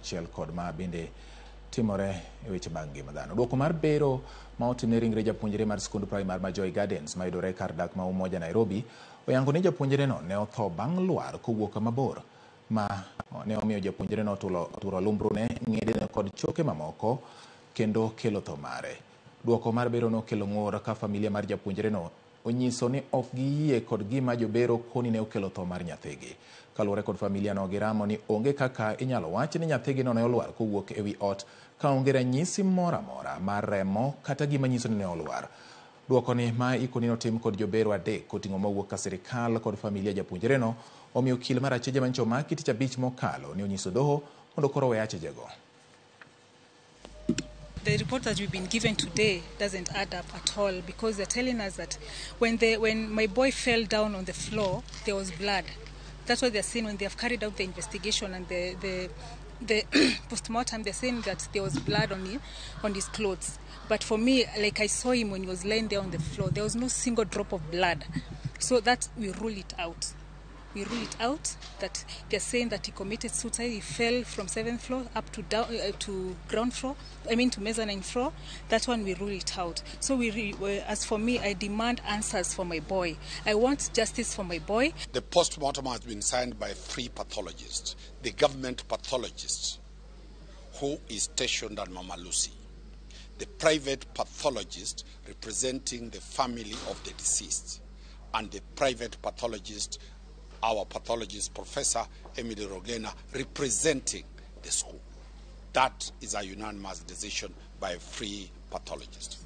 Kaachiel kod ma bende timore e weche mag ngima dhano. Duoko mar bero ma otimne ringre japuonjre mar skund primar ma Joy Gardens mayudore kar dak ma Umoja Nairobi oyango ni japuonjreno ne otho bang' lwar kowuok kama bor ma ne omiyo japuonjreno oturo lumbrune, ng'edene kod choke mamoko kendo kelo tho mare. Duoko mar bero nokelo ng'ur ka familia mar japuonjreno onyiso ni ok giyie kod gima jobero koni ne okelo tho mar nyathigi. Kaluwore kod familia no, giramo ni onge kaka inyalo wach ni nyathigino ne olwar kowuok e wi ot ka onge ranyisi moro amora mar remo kata gima nyiso ni ne olwar. Duoko ni ma ikoni notim kod jobero adek koting'o mawuok ka sirikal kod familia japuonjreno omiyo okil mar acheje manyocha omaki tich abich mokalo ne onyiso doho mondo koro owe achejego. The report that we've been given today doesn't add up at all, because they're telling us that when my boy fell down on the floor, there was blood. That's what they're saying when they have carried out the investigation and the post-mortem. They're saying that there was blood on his clothes. But for me, like I saw him when he was laying there on the floor, there was no single drop of blood. So that we rule it out. We rule it out that they're saying that he committed suicide. He fell from 7th floor up to down, to ground floor. I mean to mezzanine floor. That one we rule it out. So as for me, I demand answers for my boy. I want justice for my boy. The post-mortem has been signed by 3 pathologists. The government pathologist who is stationed at Mama Lucy, the private pathologist representing the family of the deceased, and the private pathologist, our pathologist, Professor Emily Rogena, representing the school. That is a unanimous decision by a free pathologist.